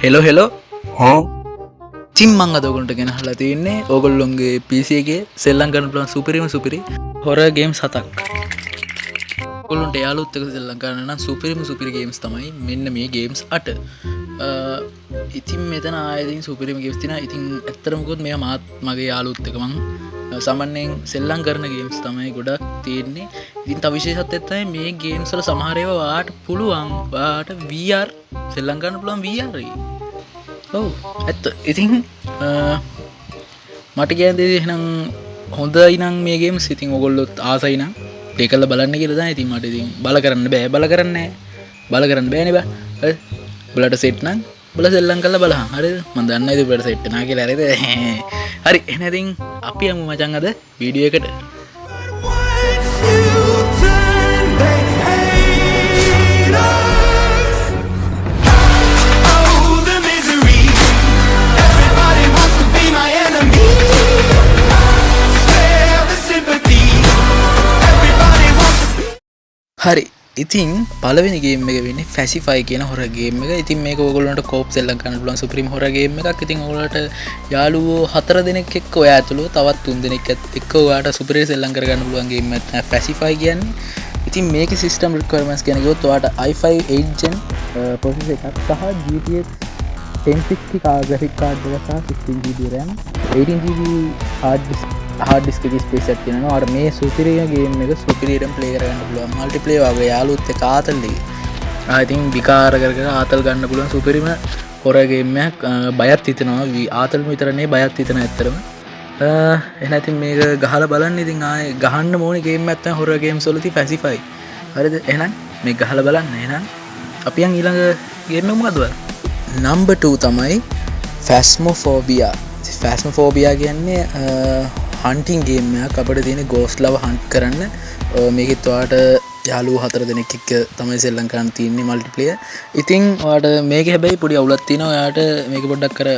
Hello hello. ඉතින් මං අද ඔයගොල්ලන්ට ගෙනහලා තියෙන්නේ ඕගොල්ලොන්ගේ PC එකේ සෙල්ලම් කරන්න පුළුවන් සුපිරිම සුපිරි හොරර් ගේම්ස් හතක්. ඔයගොල්ලන්ට යාළුවොත් එක්ක සෙල්ලම් කරන්න නම් සුපිරිම සුපිරි ගේම්ස් තමයි මෙන්න මේ ගේම්ස් 8. ඉතින් මෙතන ආයෙ ඉතින් සුපිරිම ගේම්ස් තියෙනවා. ඉතින් ඇත්තටම කිව්වොත් මේවා මාත් මගේ යාළුවොත් එක්ක මං සාමාන්‍යයෙන් සෙල්ලම් කරන ගේම්ස් තමයි ගොඩක් තියෙන්නේ. ඉතින් තව විශේෂත්වයක් තමයි මේ ගේම්ස් වල සමහර ඒවා ඔයාට පුළුවන් ඔයාට VR සෙල්ලම් කරන්න පුළුවන් VR එකේ. ඔව් ඇත්ත. ඉතින් මට කියන්න දෙන්නේ එහෙනම් හොඳයි නම් මේ ගේම්ස්. ඉතින් ඔයගොල්ලොත් ආසයි නම් ප්ලේ කරලා බලන්න කියලා තමයි. ඉතින් මට ඉතින් බල කරන්න බෑ, බල කරන්නේ නෑ. බල කරන්න බෑනේ බා. හරි. උඹලට සෙට් නම් උඹලා සෙල්ලම් කරලා බලහන්. හරිද? මං දන්නවා ඉතින් උඹලට සෙට් නා කියලා. හරිද? හරි. එහෙනම් ඉතින් අපි යමු මචං අද වීඩියෝ එකට. Once you turn, they hate us. Oh, the misery. Everybody wants to be my enemy. Spare the sympathy. Everybody wants to be. හරි. ඉතින් පළවෙනි ගේම් එක වෙන්නේ Facify කියන හොරර් ගේම් එක. ඉතින් මේක ඔයගොල්ලන්ට කෝප් සෙල්ලම් කරන්න පුළුවන් සුපිරිම හොරර් ගේම් එකක්. ඉතින් ඔයගොල්ලන්ට යාළුවෝ 4 දෙනෙක් එක්ක ඔයා ඇතුළු තවත් 3 දෙනෙක් එක්ක ඔයාට සුපිරි සෙල්ලම් කරගන්න පුළුවන් ගේම් එකක් තමයි Facify කියන්නේ. ඉතින් මේකේ සිස්ටම් රික්වයර්මන්ට්ස් ගැන කිව්වොත් ඔයාට i5 8 gen processor එකක් සහ GTX 1060 graphic card එක සහ 16 GB RAM 18 GB hard disk එකේ ස්පේස් එකක් තියෙනවා. ඔයාලට මේ සුපිරිය ගේම් එක සුපිරියටම ප්ලේ කරගන්න පුළුවන්. මල්ටිප්ලේ වගේ යාළුවොත් එක්ක ආතල් එකේ. ඉතින් විකාර කර කර ආතල් ගන්න පුළුවන් සුපිරිම හොරර් ගේම් එකක්. බයත් හිතෙනවා. ආතල්ම විතර නෙවෙයි බයත් හිතෙනවා ඇත්තටම. එහෙනම් ඉතින් මේක ගහලා බලන්න. ඉතින් ආයේ ගහන්න ඕනේ ගේම් එකක් තමයි හොරර් ගේම්ස් වලදී Facify. හරිද? එහෙනම් මේක ගහලා බලන්න. එහෙනම් අපි යන් ඊළඟ ගේම් එක මොකද්ද බලන්න. නම්බර් 2 තමයි Phasmophobia. Phasmophobia කියන්නේ හන්ටිං ගේම් එකක්. අපිට තියෙන ගෝස්ට් ලව හන්ට් කරන්න. මේකෙත් ඔයාට යාළුවෝ 4 දෙනෙක් එක්ක තමයි සෙල්ලම් කරන්න තියෙන්නේ මල්ටිප්ලේයර්. ඉතින් ඔයාට මේක හැබැයි පොඩි අවුලක් තියෙනවා. ඔයාට මේක පොඩ්ඩක් අර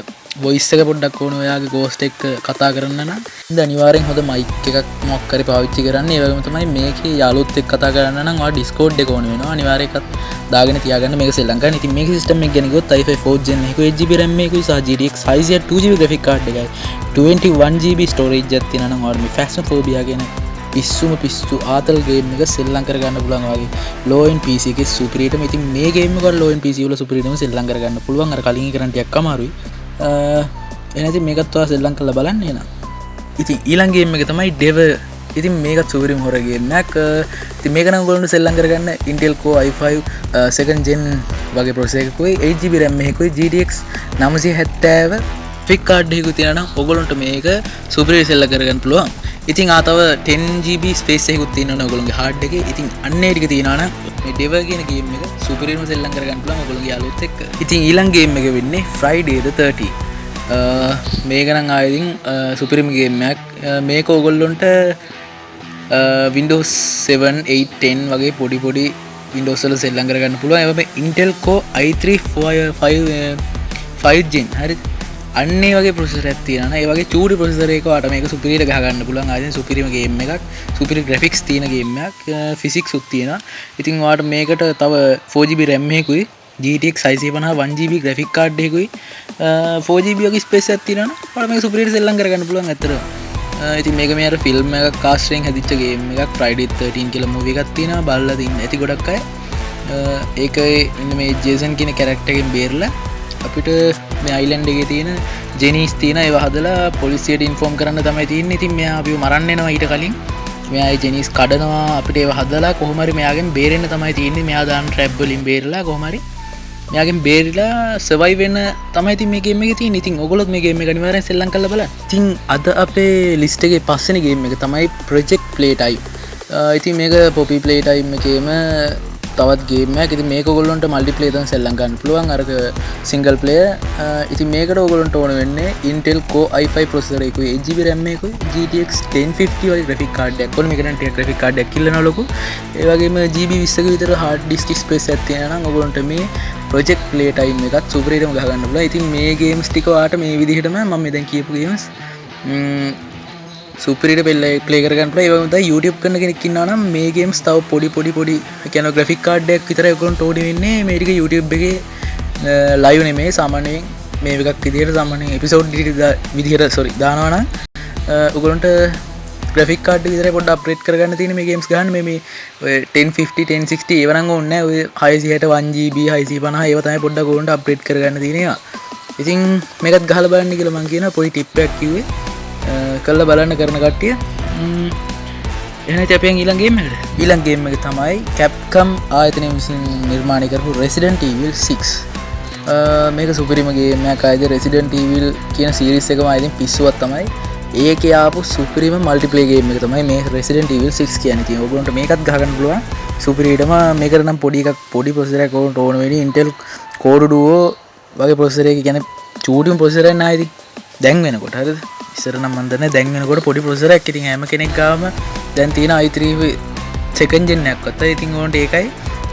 වොයිස් එක පොඩ්ඩක් ඕන ඔයාගේ ගෝස්ට් එක්ක කතා කරන්න නම් ඉතින් අනිවාර්යෙන් හොඳ මයික් එකක් මොකක් හරි පාවිච්චි කරන්න. ඒ වගේම තමයි මේකේ යාළුවොත් එක්ක කතා කරන්න නම් ඔයා ඩිස්කෝඩ් එක ඕන වෙනවා. අනිවාර්යෙන් එකක් දාගෙන තියාගන්න මේක සෙල්ලම් කරන්න. ඉතින් මේකේ සිස්ටම් එක ගැන කිව්වොත් i5 4th gen එකකුයි 8 GB RAM එකකුයි සහ GTX 600 2 GB graphic card එකයි 21 GB storage එකක් තියෙනවා නම් ඔයාලට මේ Phasmophobia කියන පිස්සුම පිස්සු ආතල් ගේම් එක සෙල්ලම් කරගන්න පුළුවන් වගේ ලෝ එන්ඩ් PC එකේ සුපිරියටම. ඉතින් මේ ගේම් එක ලෝ එන්ඩ් PC වල සුපිරියටම සෙල්ලම් කරගන්න පුළුවන්. අර කලින් කරන් ටිකක් අමාරුයි. එහෙනම් ඉතින් මේකත් ඔයා සෙල්ලම් කරලා බලන්න එහෙනම්. ඉතින් ඊළඟ ගේම් එක තමයි Devour. ඉතින් මේකත් සුපිරිම හොරර් ගේම් එකක්. ඉතින් මේක නම් ඔයගොල්ලන්ට සෙල්ලම් කරගන්න Intel Core i5 second gen වගේ ප්‍රොසෙසර් එකකුයි 8 GB RAM එකකුයි GTX 970 graphic card එකකුයි තියෙනවා නම් ඔයගොල්ලන්ට මේක සුපිරි සෙල්ලම් කරගන්න පුළුවන්. ඉතින් ආ තව 10 GB space එකකුත් තියෙනවනේ ඔයගොල්ලන්ගේ හાર્ඩ් එකේ. ඉතින් අන්න ඒ ටික තියෙනවා නම් මේ Devour කියන ගේම් එක සුපිරිම සෙල්ලම් කරගන්න පුළුවන් ඔයගොල්ලන්ගේ යාළුවොත් එක්ක. ඉතින් ඊළඟ ගේම් එක වෙන්නේ Friday the 13. මේක නම් ආයෙ ඉතින් සුපිරිම ගේම් එකක්. මේක ඔයගොල්ලන්ට Windows 7, 8, 10 වගේ පොඩි පොඩි Windows වල සෙල්ලම් කරගන්න පුළුවන්. ඒ වගේම Intel Core i3 4 5 5 gen හරි. අන්න ඒ වගේ ප්‍රොසෙසර් එකක් තියෙනවා නම් ඒ වගේ චූටි ප්‍රොසෙසර් එකක ඔයාලට මේක සුපිරියට ගහ ගන්න පුළුවන්. ආයෙත් සුපිරිම ගේම් එකක්. සුපිරි ග්‍රැෆික්ස් තියෙන ගේම් එකක්. ෆිසික්ස් උත් තියෙනවා. ඉතින් ඔයාලට මේකට තව 4 GB RAM එකකුයි GTX 650 1 GB graphic card එකකුයි 4 GB වගේ ස්පේස් එකක් තියෙනවා නම් ඔයාලට මේක සුපිරියට සෙල්ලම් කරගන්න පුළුවන් ඇත්තටම. ඉතින් මේක මේ අර ෆිල්ම් එකක් කාස්ට් එකෙන් හැදිච්ච ගේම් එකක්. Friday 13 කියලා මූවි එකක් තියෙනවා. බලලා තින්න ඇති ගොඩක් අය. ඒක ඉන්න මේ ජේසන් කියන කැරක්ටර් එකෙන් බේරලා අපිට මේ අයිලන්ඩ් එකේ තියෙන ජෙනිස් තියෙන ඒවා හදලා පොලිසියට ඉන්ෆෝම් කරන්න තමයි තියෙන්නේ. ඉතින් මෙයා අපිව මරන්න එනවා ඊට කලින්. මෙයා ඒ ජෙනිස් කඩනවා අපිට ඒවා හදලා කොහොම හරි මෙයාගෙන් බේරෙන්න තමයි තියෙන්නේ. මෙයා දාන ට්‍රැප් වලින් බේරලා කොහොම හරි මෙයාගෙන් බේරිලා සර්වයිව් වෙන්න තමයි ඉතින් මේ ගේම් එකේ තියෙන්නේ. ඉතින් ඔයගොල්ලොත් මේ ගේම් එක අනිවාර්යෙන් සෙල්ලම් කරලා බලන්න. ඉතින් අද අපේ ලිස්ට් එකේ පස්වෙනි ගේම් එක තමයි Project Playtime. ඉතින් මේක Poppy Playtime එකේම තවත් ගේම් එකක්. ඉතින් මේක ඔයගොල්ලන්ට මල්ටිප්ලේයර් තමයි සෙල්ලම් කරන්න පුළුවන්. අරක සිංගල් ප්ලේයර්. ඉතින් මේකට ඔයගොල්ලන්ට ඕන වෙන්නේ Intel Core i5 processor එකකුයි 8 GB RAM එකකුයි GTX 1050 වගේ ග්‍රැෆික් කාඩ් එකක් ඕන. මේකට නම් ටිකක් ග්‍රැෆික් කාඩ් එකක් ඉල්ලනවා ලොකු. ඒ වගේම GB 20ක විතර හાર્ඩ් ඩිස්ක් ස්පේස් එකක් තියෙනවා නම් ඔයගොල්ලන්ට මේ Project Playtime එකත් සුපිරියටම ගහ ගන්න පුළුවන්. ඉතින් මේ ගේම්ස් ටික ඔයාලට මේ විදිහටම මම මේ දැන් කියපු ගේම්ස් සුපිරියට ප්ලේ කරගන්න පුළුවන්. ඒ වගේම තමයි YouTube කරන කෙනෙක් ඉන්නවා නම් මේ ගේම්ස් තව පොඩි පොඩි පොඩි, ඒ කියන්නේ ග්‍රැෆික් කාඩ් එකක් විතරයි ඔයගොල්ලන්ට ඕනේ වෙන්නේ මේ ටික YouTube එකේ ලයිව් නෙමෙයි, සාමාන්‍යයෙන් මේ එකක් විදිහට සාමාන්‍යයෙන් එපිසෝඩ් විදිහට සෝරි දානවා නම් ඔයගොල්ලන්ට ග්‍රැෆික් කාඩ් එක විතරයි පොඩ්ඩක් අප්ග්‍රේඩ් කරගන්න තියෙන්නේ මේ ගේම්ස් ගහන්න. මේ ඔය 1050 1060 ඒව නම් ඕනේ නෑ. ඔය 660 1GB 650 ඒව තමයි පොඩ්ඩක් ඔයගොල්ලන්ට අප්ග්‍රේඩ් කරගන්න තියෙන ඒවා. ඉතින් මේකත් ගහලා බලන්න කියලා මං කියනවා. පොඩි ටිප් එකක් කිව්වේ. කරලා බලන්න කරන කට්ටිය. එහෙනම් ඉතින් අපි යන් ඊළඟ ගේම් එකට. ඊළඟ ගේම් එක තමයි Capcom ආයතනය විසින් නිර්මාණය කරපු Resident Evil 6. මේක සුපිරිම ගේම් එකක්. ආයතන Resident Evil කියන සීරීස් එකම ආයතන පිස්සුවක් තමයි. ඒකේ ආපු සුපිරිම මල්ටිප්ලේ ගේම් එක තමයි මේ Resident Evil 6 කියන්නේ. ඉතින් ඔයගොල්ලන්ට මේකත් ගහගන්න පුළුවන් සුපිරියටම. මේකට නම් පොඩි එකක්, පොඩි ප්‍රොසෙසර් එකක් ඔයගොල්ලන්ට ඕන වෙන්නේ Intel Core Duo වගේ ප්‍රොසෙසර් එකක්. කියන්නේ චූටිම ප්‍රොසෙසර් එකක් නෑ ඉතින් දැන් වෙනකොට. හරිද? ඉස්සර නම් මන් දන්නේ දැන් වෙනකොට පොඩි ප්‍රොසෙසර් එකක්. ඉතින් හැම කෙනෙක් ගාවම දැන් තියෙන i3 second gen එකක් වත්ත. ඉතින් ඔයගොල්ලන්ට ඒකයි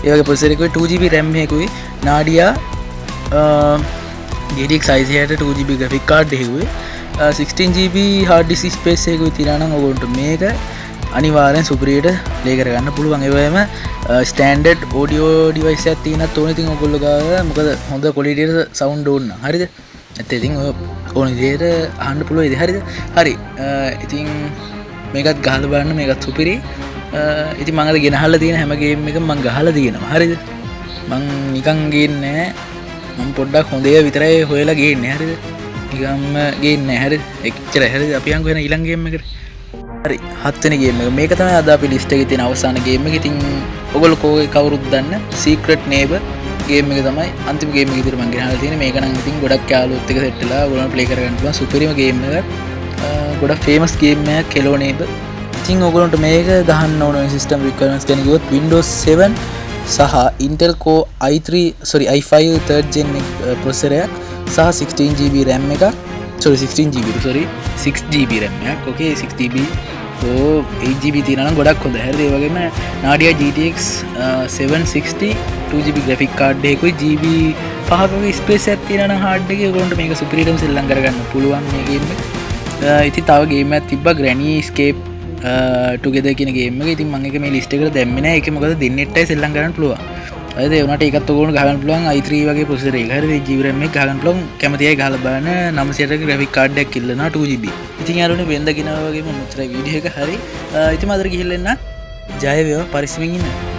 ඒ වගේ ප්‍රොසෙසර් එකකුයි 2GB RAM එකකුයි Nadia GTX 660 2GB graphic card එකකුයි 16GB hard disk space එකකුයි තියනවා නම් ඔයගොල්ලන්ට මේක අනිවාර්යෙන් සුපිරියට ප්ලේ කරගන්න පුළුවන්. ඒ වගේම ස්ටෑන්ඩඩ් ඔඩියෝ ඩිවයිස් එකක් තියෙනත් ඕනේ ඉතින් ඔයගොල්ලෝ ගාව, මොකද හොඳ ක්වොලිටි එකට සවුන්ඩ් ඕන නම්. හරිද? නැත්නම් ඉතින් ඔය ඕන විදිහට අහන්න පුළුවන් ඉතින්. හරිද? හරි. ඉතින් මේකත් ගහලා බලන්න, මේකත් සුපිරි. ඉතින් මං අද ගෙනහල්ලා තියෙන හැම ගේම් එකම මං ගහලා තියෙනවා. හරිද? මං නිකන් ගේන්නේ නෑ. මං පොඩ්ඩක් හොඳ ඒවා විතරයි හොයලා ගේන්නේ. හරිද? නිකම්ම ගේන්නේ නෑ. හරිද? එච්චරයි. හරිද? අපි යන්කෝ එහෙනම් ඊළඟ ගේම් එකට. හරි, හත්වෙනි ගේම් එක. මේක තමයි අද අපි ලිස්ට් එකේ තියෙන අවසාන ගේම් එක. ඉතින් ඔයගොල්ලෝ කවුරුත් දන්න Secret Neighbor game එක තමයි අන්තිම ගේම් එක විදිහට මං ගෙනහලා තියෙන්නේ. මේක නම් ඉතින් ගොඩක් යාළුවොත් එක්ක සෙට් වෙලා ඔයගොල්ලෝ ප්ලේ කරගන්න පුළුවන් සුපිරිම ගේම් එකක්. ගොඩක් ෆේමස් ගේම් එකක් Hello Neighbor. ඉතින් ඔයගොල්ලන්ට මේක ගහන්න ඕන සිස්ටම් රික්වයර්මන්ට්ස් ගැන කිව්වොත් Windows 7 සහ Intel Core i3 sorry i5 third gen එක, ප්‍රොසෙසර් එකක් සහ 16GB RAM එකක්, sorry 16GB sorry 6GB RAM එකක්. Okay, 6GB ඕ 8GB තියෙනවා නම් ගොඩක් හොඳයි. හරිද? ඒ වගේම Nadia GTX 760 2GB graphic card එකකුයි GB පහක වගේ ස්පේස් එකක් තියෙනවා නම් හાર્ඩ් එකේ ඔයගොල්ලන්ට මේක සුපිරියටම සෙල්ලම් කරගන්න පුළුවන් මේ ගේම් එක. ඉතින් තව ගේම් එකක් තිබ්බා Granny Escape Together කියන ගේම් එක. ඉතින් මම ඒක මේ ලිස්ට් එකට දැම්මේ නෑ. ඒකේ මොකද දෙන්නෙක්ටයි සෙල්ලම් කරන්න පුළුවන්. හරිද? ඒ වුණාට ඒකත් ඔයගොල්ලන්ට ගහගන්න පුළුවන් i3 වගේ ප්‍රොසෙසර් එකක. හරිද? 8GB RAM එක ගහගන්න පුළුවන්. කැමති අය ගහලා බලන්න. 900ක ග්‍රැෆික් කාඩ් එකක් ඉල්ලනවා 2GB. ඉතින් යාළුවනේ වෙන්ද ගෙනාවා වගේම මුත්‍රා වීඩියෝ එක. හරි. ඉතින් මම අදට ගිහිල්ලා එන්න. ජය වේවා. පරිස්සමෙන් ඉන්න.